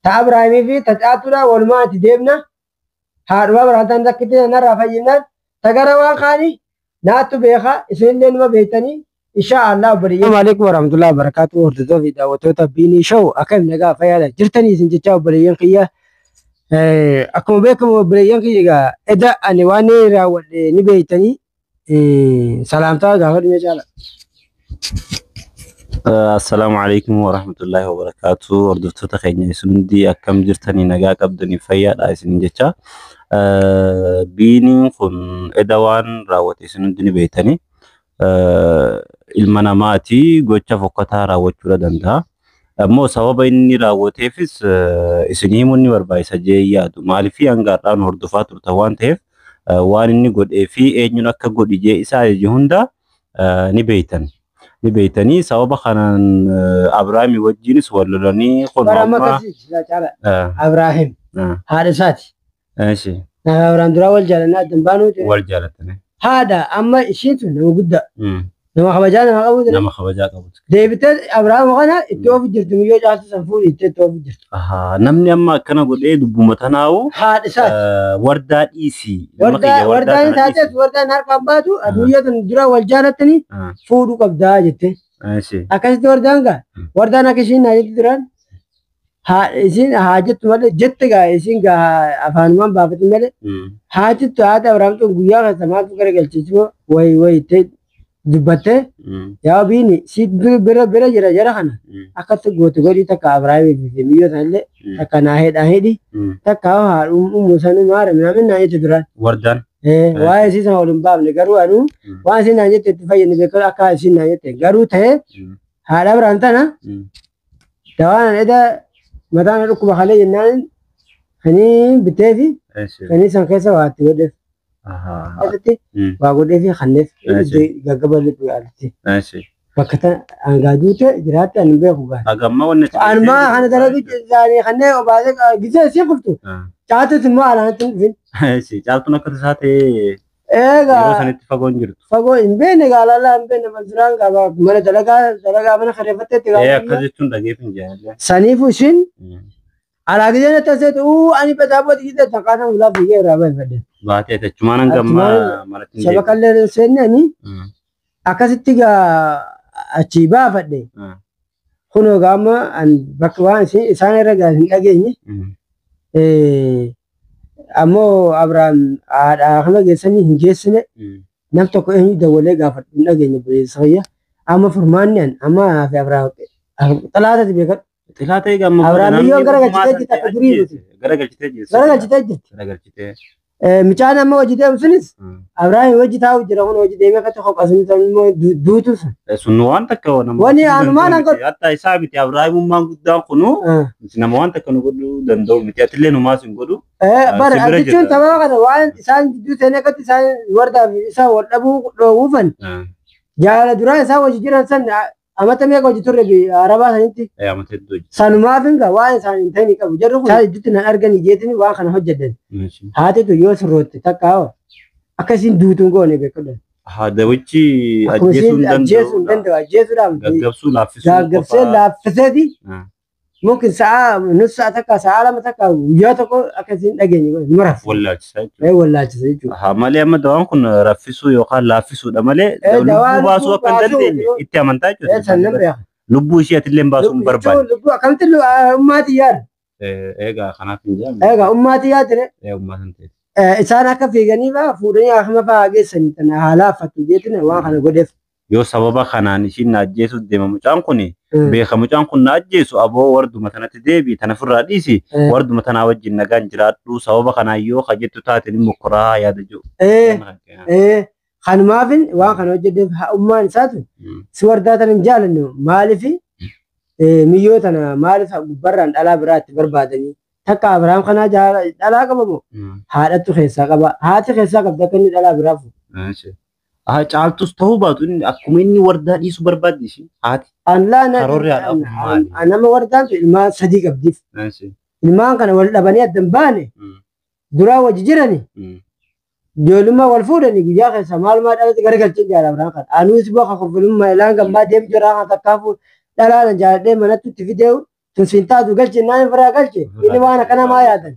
Ta Abrahaamii fi ta Caaltuudha walumaa itti deemna. Haadhuma Abrahaam tan takkitti narraa fayyinaan ta gara waan kaanii naattu beeka isinillee numa beektanii insha Allah obboleeyyan. Assalamu alaikum warahmatullahi wabarakatuh. Hordoftoota fi daawwattoota Biinii Show akkam nagaa fayyaadha jirtanii isin jechaa obboleeyyan kiyya. Akkuma beekamu obboleeyyan kiyya egaa eda ani waan raawwadhe ni beektanii salaamtaa gaafa dhimee caala. Assalaamu alaikum warahmatullahi wabarakatuh. Hordoftoota keenya isin hundi akkam jirtanii nagaa qabdanii fayyaadha isin jecha. Biiniin kun eda waan raawwate isin hundi ni beektanii. Ilma namaati gocha fokkataa raawwachuu danda'a. Ammoo sababa inni raawwateefis isin himuun ni barbaachisa jee yaadu. Maaliif hanga har'aan hordofaa turtan waan ta'eef waan inni godhee fi eenyuun akka godhi jee isaa ajaje hunda ni beektan. Ni beektanii sababa kanaan Abrahaamii wajjinis wal lolanii kun Bara amma amma akkasii silaa caala. Abrahaam haadha isaati. Eeshi. Abrahaam duraa wal jaalannaa addan baanuu ture. Wal jaalatanii. Haadha amma ishiin tun nama guddaa. Nama kabajaa nama qabu ture. Nama kabajaa qabutu. Deebitee Abrahaam kana itti oofu jirti miyyoo caaltu san fuudhi itti itti oofu jirti. Ahaa, namni amma akkana godhee dubbuma tanaa'u Haadha isaati. Wardaa dhiisi. Nama kiyya wardaa Wardaan tana taatees dhiisi. wardaan harkaan baatu miyyoo tun dura wal jaalattanii fuudhuu qabdaa jette. Eeshi. Akkasitti wardaan gaa wardaan akka ishiin naa jettu duraan haa isiin haa jettu malee jette gaa isiin gaa afaanumaan baafatu malee haa jettu haadha Abrahaam tun guyyaa keessa maaltu garagalchiisu wayi wayi itti dubbattee yaa biini si bira bira jira jara kana akkatti goote godhii takka Abrahaamii fi miyyoo sanallee takka naa hedhaa hidhi takka haa uumuu sanuu maara minaamin naa jette duraan. Wardaan. Waa'ee isii sana waliin baafne garuu anuu waan isiin naan jette itti fayyadne beekaa akka isiin naan jette garuu ta'ee haadha Abrahaam tana dawaan eda mataan dhukkuba kalee jennaan kanii bitee fi kanii san keessa waa itti godheef. Keessatti waa godhee fi kanneef gaggaba lubbu yaalitti. Bakka tan hangaa duute jiraatte ani hin beeku gaara. Hagamma wanni achi Anumaa kana dalagu isaanii kanneen obaasee gisee isii kuftu. Caaltuutti immoo alaanatti hin dhufin. Caaltuun akka tasaa ta'ee Eegaa yeroo sanitti fagoo hin jirtu. Fagoo hin beekne gaa lallaa hin beekne duraan gaa mana dalagaa dalagaa mana kireeffatteetti gaa. Ee akkas jechuun dhageef hin jaalladha. Saniifuu ishiin alaa gisee natti aseetu uu ani bataa booti gisee takkaa ulaa fiigee irraa baafadhe. Baatee achumaan hanga ammaa manatti hin deebi'u. Shabakallee seenne ani akkasitti gaa achii baafadhe. Kunoo gaa amma bakka waan isaan irra gaa hin dhageenye. Ammoo Abrahaam haadha kana geessanii hin geessine nam tokko eenyu dawwalee gaafadhu hin dhageenye buleessa fayya. Amma furmaanni an amma fi Abrahaam xalaatati beekadhu. Xilaata egaa amma Abrahaam biyyoon garagalchitee jirti akka durii miti. Garagalchitee jirti. Garagalchitee jirti. Garagalchitee. Mucaan amma hojii deemu sunis Abrahaam hojii taa'u jira kun hojii deemee akka tokko qasni immoo duutu sun. Sun waan takka nama. Wani anumaan hanga. Hatta isaa miti Abrahaamummaan guddaan kunu nama waan takka nu godhuu danda'u miti. Atillee numaas hin godhu. Bara jechuun sababa kana waan isaan gidduu seenee akkatti isaan wardaa fi isaan wal dhabuu dhoowwuufan jaala duraa isaan hojii jiran san amata meeqa hojii turre arabaa sanitti. Amata hedduu hojii. Sanumaaf hinga waan isaan hin ta'in qabu jarri kun isaan gidduutti nan argani jeetini waan kana hojjedhan. Haatitu yoo sirrootte takka hoo akka isiin duutu hin goone beekadha. Dawichi ajjeesuu hin danda'u. Hin danda'u ajjeesuudhaaf. Gaggabsuu laaffisuu. Gaggabsee laaffiseeti. Mungkin sa'a nus sa'a takka sa'a lama takka guyyaa tokko akka isiin dhageenye numa raffisa. Wallaalchisa jechuudha. Wallaalchisa jechuudha. Malee amma dawaan kun raffisuu yookaan laaffisuudha malee lubbuu baasuu akka hin dandeenye itti amantaa jechuudha. San nan beeka. Lubbuu ishee atillee baasuu hin barbaanne. Lubbuu akkamitti ummaati yaada. Egaa kanaaf hin jedhamu. Egaa ummaati yaadire. Ummaa san ta'e. Isaan akka fiiganii fa'aa fuudhanii akkuma fa'aa geessanii tana haala affattu jeetina waan kana godheef. Yoo sababa kanaan ishiin na ajjeesuuf deema mucaan kun beeka mucaan kun na ajjeesu aboo warduma tanatti deebi tana ofirraa dhiisi warduma tanaa wajjin nagaan jiraadhu sababa kanaan yoo kajettu taate ni mokkoraa yaada jiru. Kanumaafin waan kana hojjeteef ummaan isaatu si wardaa tana hin jaalannu maaliif miyyoo tana maaliif gubbarraan dhalaa biraatti barbaadanii takka Abrahaam kanaa dhalaa qabamu haadhattu keessaa qaba haati keessaa qabda akka inni dhalaa biraa fuudhu. Caaltus ta'uu baatu inni akkuma inni wardaa dhiisuu barbaaddi isheen haati. Karoorri haadhaaf maali? Nama wardaan tun ilmaan sadii qabdiif. Ilmaan kana wal dhabanii adda hin baane duraa wajji jirani ijoollummaa wal fuudhanii guyyaa keessa maalumaa dhalatti garagalchee jaala Abrahaam kana. Anuus boo kakofilummaa ilaan gammaa deemu jiraa kan takkaafuu dhalaan jaaladhee manatti itti fideewu Tun siin taatu galche naan ofirraa galche. Inni waan akkana maa yaadan.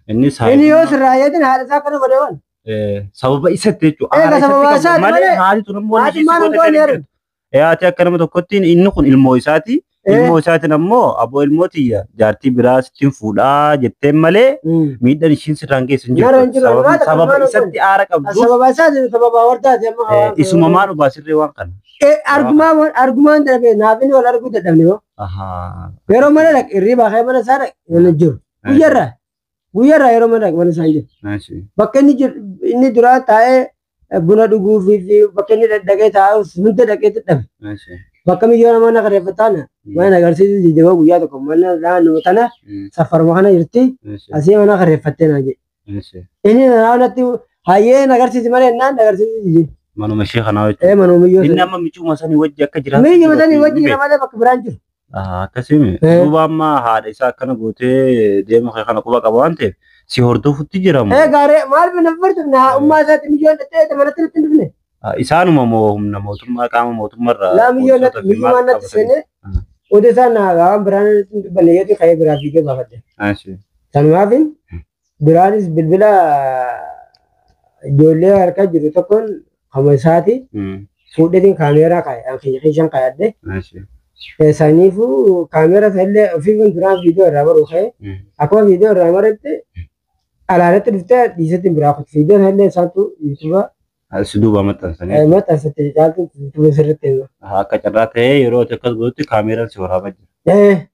Inni Inni yoo sirraa yaadin haadha isaa akkana godhe waan. Sababa isatti jechuudha. Eega sababa isaati malee malee haati tun ammoo haati maal hin goone jedhu. Haati akka nama tokkotti inni kun ilmoo isaati. Ilmoo isaatiin ammoo aboo ilmoo tiyya jaartii biraa sittiin fuudhaa jetteen malee miidhaan ishiin sirraan geessu hin Nara hin jirtu. jiru. Sababa Sababa sababa isatti aara qabduuf Sababa isaati sababa wardaati amma. Isuma maa dhubaa sirree waan kana. Argumaan argumaan dadhabe naaf inni wal arguu dadhabne hoo. Yeroo mana dhaqe hirribaa ka'ee mana isaa dhaqe mana jiru. Guyyarraa guyyarraa yeroo mana dhaqe mana isaa hin jiru. Bakka inni jiru inni duraa taa'ee buna dhuguu fi bakka inni dhaqee taa'u hunda dhaqee dadhabe. Bakka miyyoo nama na kareeffataan mana agarsiisu jijjiirama guyyaa tokko mana naannoo tana safaruma kana jirti asii mana kareeffattee naa jedhe. Inni naannootti hayyee na agarsiisi malee naan na agarsiisu jijjiirama. Manuma ishee kanaa jechuudha. Ee manuma miyyoo Inni sana. amma micuuma sanii wajji akka jiraatu. Miyyoo sanii wajji jira malee bakka biraan jiru. Akkasii duuba amma haadha isaa akkana gootee deemu kana quba qaba waan ta'eef si hordofutti jiramu. Ee gaaree maal na fartu na ummaa isaatti miyyoon dhattee manatti natti hin dhufne. Isaanuma moo humna mootummaa qaama mootummaarraa. Laa miyyoon natti miyyumaan natti seenee oduu isaa naa waan biraan natti hin dubbanne yoo ka'ee biraa fiigee baafadhe. Sanumaaf biraanis bilbila ijoollee harka jiru tokkoon kama isaati fuudheetiin kaameeraa kaa'e kiyya kiyyaan kaa'adde. Saniifuu kaameeraa sanillee ofii kun duraan viidiyoo irraa baruu ka'e akkuma viidiyoo irraa baretti alaalatti dhuftee dhiisetti biraa kutu viidiyoo sanillee isaantu yuutuuba Si duuba maxxansanii. Maxxansatti caaltu yuutuuba sirriitti hima. Akka carraa ta'ee yeroo ati akkas gootutti kaameeraan si waraabaa jira.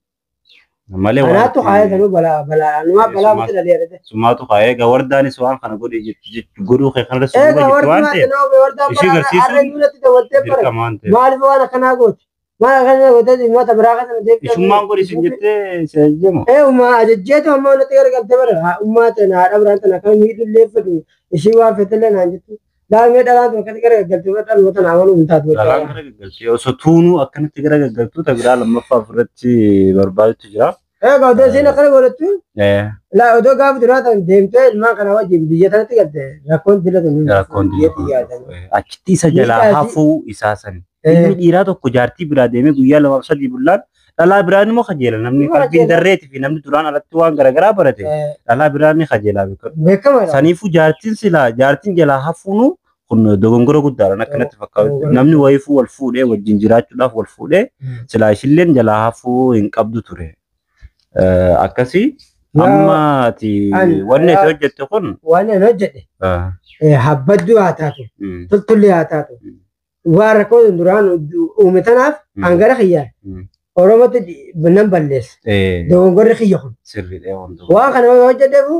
Malee waan Anaatu kaayee sanuu balaa balaa anumaa balaa muti dhaleerate. Sumaatu kaayee egaa wardaanis waan kana godhi godhuu kee kanarra si duuba Egaa jirti waan warri ta'eef maatii wardaan ishii balaa garsiisuun harreen duulatti dabaltee bara. dirqama waan ta'eef. Maaliif waan akkanaa gooti? Maal akkanaa gootee dhimmoota biraa kana deemtee. Ishummaan godhi isin jettee si ajjamu. Ee ummaa ajajjeetu amma natti garagaltee bara ummaa tana haadha biraan tana kan miidhullee fedhu ishii waan fetellee naan jettu. Laalmee dhalaan tun akkatti garagaltee bara dhaluma tana amanuu hin taatu. Dhalaan garagaltee osoo tuunuu akkanatti garagaltuu ta biraa lammaffaa ofirratti barbaadutu jira. Egaa odoo isheen akkana godhattu laa odoo gaafa duraa tan deemtee ilmaan kana wajjin biyya tanatti galte rakkoon dila tun Rakkoon biyya xiyyaatan. Achitti isa jalaa hafuu isaa sani. Ilmi dhiiraa tokko jaartii biraa deemee guyyaa lamaaf sadii bullaan dhalaa biraan immoo kajeela. Namni qalbiin darreetii fi namni duraan alatti waan garaagaraa barate dhalaa biraan ni kajeelaa beekama. Saniifuu jaartiin silaa jaartiin jalaa hafuunu kun dogongora guddaadhaan akkanatti fakkaatu. Namni wayiifuu wal fuudhee wajjin jiraachuudhaaf wal fuudhee silaa ishilleen jalaa hafuu hin qabdu ture. Akkasii amma ati wanni ati hojjette kun waan ani hojjedhe habbadduu haa taatu tultulli haa taatu waan rakkoo duraan uume tanaaf hangara kiyyaan Oromootti nan balleessa. Dogongorri kiyya kun. Waan kana yoo hojjedheefu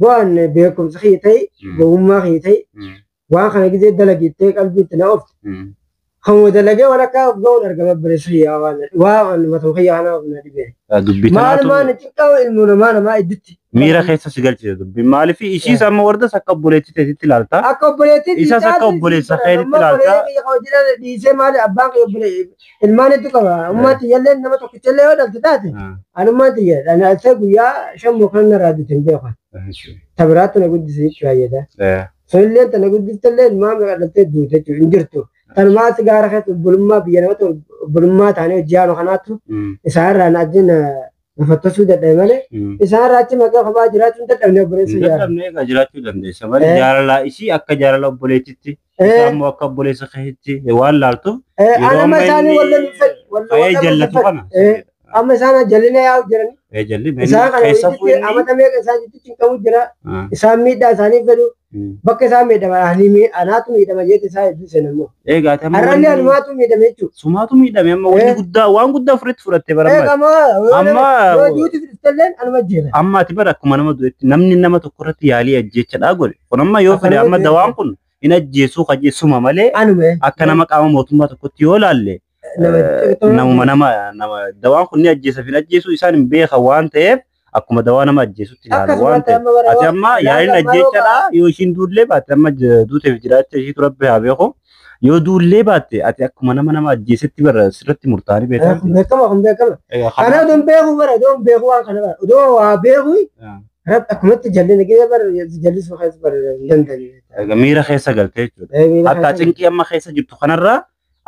bu'aan beekumsa kiyya ta'e gowwummaa kiyya ta'e waan kana gisee dalagittee qalbii itti na oofte. Kan dalagee walakkaa of ga'uun argama barreessu kiyya waan matuma kiyya kana of na dhibee. Dubbii Maal tanaatu maal xiqqaa ilmoo namaa namaa idditti. miira keessa si galchite dubbiin maaliif ishiis amma wardas akka obboleettii teetitti ilaalta. Akka obboleettiitti Isas akka obboleessa keetitti ilaalta. Dhiisee maali abbaan kiyya obbolee ilmaan hedduu qaba. Ummaan tiyyallee nama tokkichallee yoo dhalte taate anummaan tiyya dhaltee guyyaa shan mukaan narraa duute hin beekan. Tabiraatti na guddise jechuu baay'eedha. Sunillee tana guddiftellee ilmaan meeqa dhaltee duute jechuudha hin jirtu. Tanumaatti gaara keessa obbolummaa biyya namatti obbolummaa taanee hojii haanu kanaattu isaanirraa na ajjin na fattosuu dadhabe malee isaanirraa achi maqaa kophaa jiraachuu hin dadhabne obboleessa Hin jaalala. dadhabne egaa jiraachuu dandeessa malee jaalala ishii akka jaalala obboleettitti isaa immoo akka obboleessa keetitti waan laaltuuf yeroo Anama amma isaanii inni wallan hin fedhu. fayyee jallatu kana. Amma isaan jallina yaa'u jiran. Jalli Isaan kana keessafuu walitti inni amata meeqa isaan jitti cinqamu jira. Isaan miidhaa isaanii fedhu. Bakka isaan miidhama anaatu miidhama jeeti isaa hedduu seenan immoo. Egaa ati amma Har'allee wanni anumaatu miidhame jechuudha. sumaatu miidhame amma wanni guddaa waan guddaa ofirratti fudhatte bara Egaa amma yoo duuti fidhiftelleen anuma jeera. amma ati bara akkuma nama du'etti namni nama tokko irratti yaalii ajjeechadhaa godhe kun amma yoo fedhe amma dawaan kun hin ajjeesuu qajeessuma malee Anuma. akka nama qaama mootummaa tokkotti yoo laalle namuma nama nama dawaan kun ni ajjeesa fi hin ajjeesuu isaan hin beekan waan ta'eef akkuma dawaa nama ajjeesutti ilaalu waan ta'eef ati amma yaaliin ajjeechadhaa yoo ishiin duullee baatte amma duuteef jiraacha ishiitu rabbi haa beeku yoo duullee baatte ati akkuma nama nama ajjeesetti bara sirratti murtaa'anii beekan. Beekama kun beekama. Kana oduun beeku bara oduun beeku waan kana bara odoo waa beeku rabbi akkumatti jallina gee bara jallisuu keessa bara hin dandeenye. Miira keessa galtee jechuudha. Hatta cinqii amma keessa jirtu kanarraa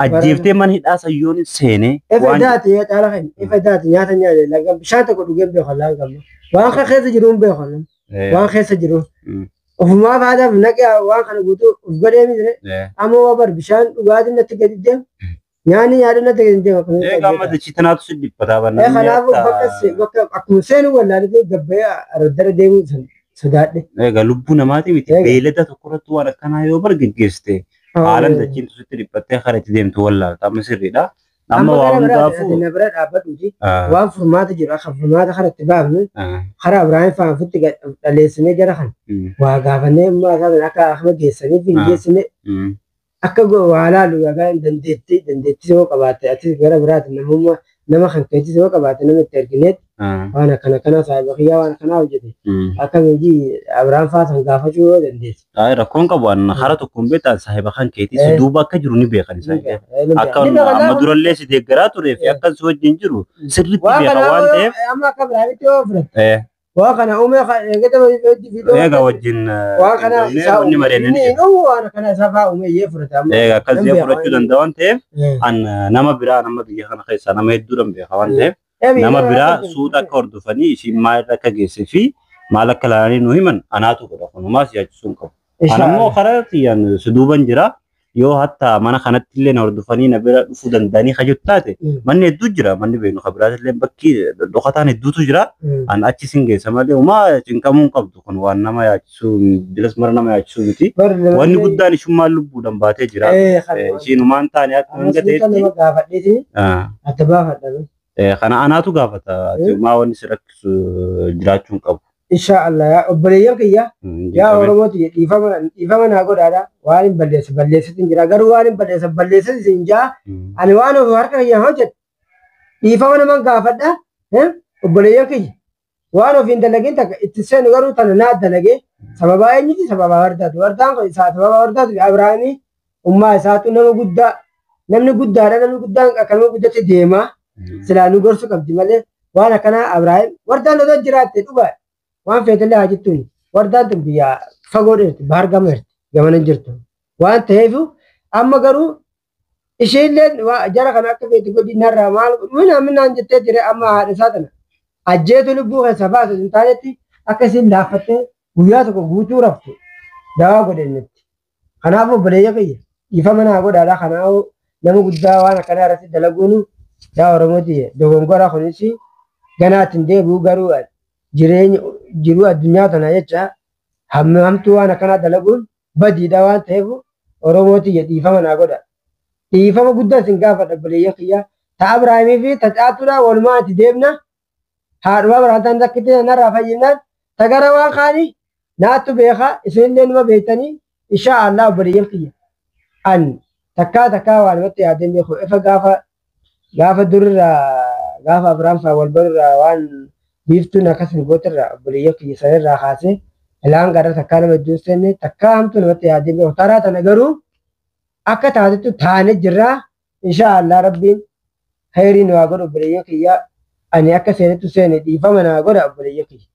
Ajjeeftee mana hidhaa sayyoon seenee Ifa daati yaa caala kan ifa daati nyaata nyaate laga bishaan tokko dhugee beeku laan qabna. Waan kan keessa jiru hin beeku waan keessa jiru. Ofumaaf haadhaaf naqee waan kana guutuu of godhee miti. Amma waa bar bishaan dhugaatiin natti gadi deemu nyaanni nyaadhu natti gadi deemu. Egaa amma dachii tanaatu si dhiphataa banna. Kanaafuu bakka akkuma seenu wallaalee gabbayee aradara deemuu sodaadhe. Egaa lubbuu namaatii miti beeylada tokko irratti waan akkanaa yoo bar geggeessite haalan dachiin sitti dhiphattee kara itti deemtu wallaalta amma sirriidha. Amma waa hundaafuu. Na bira dhaabbatuuti waan furmaata jiru akka furmaata kana itti baafnu karaa Ibraahim fa'aa ofitti dhaleessinee jara kana waa gaafannee immoo akka akkuma geessaniif hin geessine akka waa laalu yookaan dandeettii yoo qabaatte ati gara biraati namummaa nama kan keetis yoo qabaatte nama itti ergineet waan akkana kana saahiba kiyyaa waan akkanaa hojjete akka hojii Abiraam fa'aa san gaafachuu yoo dandeesse. Rakkoon qabu an hara tokkoon beektan saahiba kan keetis duuba akka jiru ni beekan isaan. Akka amma durallee si deeggaraa turee fi akka si wajjin jiru sirriitti beeka waan ta'eef. Amma akka Abiraamitti yoo fudhatte. Waan kana uume eegata hojii Egaa wajjin waan kana isaa wanni mari'annee ni inni uumu waan kana isaa fa'aa uume iyyee fudhate amma. Egaa akkas jee fudhachuu danda'a waan ta'eef an nama biraa nama biyya kana keessaa nama hedduudhaan beeka waan ta'eef nama biraa suuta akka hordofanii ishiin maal irra akka geessee fi maal akka ilaalanii nu himan anaatu godha kunumaas yaachisuu hin qabu. An ammoo karaa xiyyaan si duuban jira yoo hatta mana kanatti illee na hordofanii na bira dhufuu danda'anii hajjatu taate manni hedduu jira manni beeknu kan biraas illee bakki dhokataan hedduutu jira an achi sin geessa malee homaa cinqamuu hin qabdu kun waan nama yaachisuu bilas mara nama yaachisuu miti. Wanni guddaan ishummaan lubbuudhaan baatee jira. Ishiin humaan taane akka hanga ta'etti. Nama gaafadheeti adda baafadha. Kana anaatu gaafata. Maa wanni si rakkisu jiraachuu hin qabu. Insha Allah yaa obboleeyyan kiyya yaa Oromooti dhiifama naa godhaadha waan hin balleesse balleessitiin jira garuu waan hin balleesse balleessitiin hin jaa ani waan of harka kiyya hojjedhe dhiifama naman gaafadha obboleeyyan kiyya waan of hin dalagin takka itti seenu garuu tana naa dalagee sababaa eenyuti sababaa wardaatu wardaan kun isaa sababaa wardaatu Abiraamii ummaa isaatu nama guddaa namni guddaadha namni guddaan akka nama guddatti deemaa silaa nu gorsu qabdi malee waan akkanaa Abiraahim wardaan otoo jiraatte dhugaa waan feetellee haa jettuun wardaan tun biyya fagoo dheerti bahar gama jirti gamana jirtu waan ta'eef amma garuu isheellee jara kana akka feeti godhi narraa maal minaa minaan jettee jire amma haadha isaa tana ajjeetu lubbuu keessa baasu hin taanetti akka isiin laaffattee guyyaa tokko guutuu raftu dawaa godhennetti. Kanaaf obboleeyya kiyya dhiifama naa godhaadha kanaafuu nama guddaa waan akkanaa irratti dalaguun yaa Oromooti dogongora kunis ganaa ittiin deebi'u garuu jireenya jiruu addunyaa tana jecha hamtuu waan akkanaa dalaguun badiidha waan ta'eef Oromooti dhiifama naa godha. Dhiifama guddaa isin gaafadha obboleeyyan kiyya. Ta Abiraamii fi ta Caatuudha walumaa itti deemna. Haadhumaa biraantaan takkitti narraa fayyinaan ta gara waan kaanii naattu beeka isinillee numa beektanii insha Allah obboleeyyan kiyya. An takkaa takkaa waan namatti yaadeen beeku ifa gaafa durirraa gaafa Abiraam fa'aa wal barurraa waan biiftuun akkas gootirraa obboleeyyan kiyya sanirraa kaasee ilaan gara takkaa nama iddoo seenne takkaa hamtuu namatti yaadee beeku taraa tana garuu akka taatetti taane jirraa insha Allah rabbiin khayrii nu haa godhu obboleeyyan kiyya ani akka seenettu seene dhiifama naa godha obboleeyyan kiyya.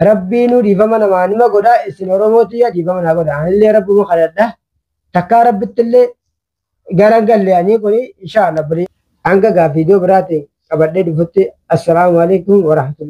Rabbiin nu dhiifama namaa nima godha isin Oromootiyya dhiifama naa godha anillee rabbuma kadhadha takkaa rabbittillee garan galle ani kuni insha Allah obboleeyyan hanga gaaffii iddoo biraatiin qabadhee dhufutti assalaamu alaikum warahmatullahi.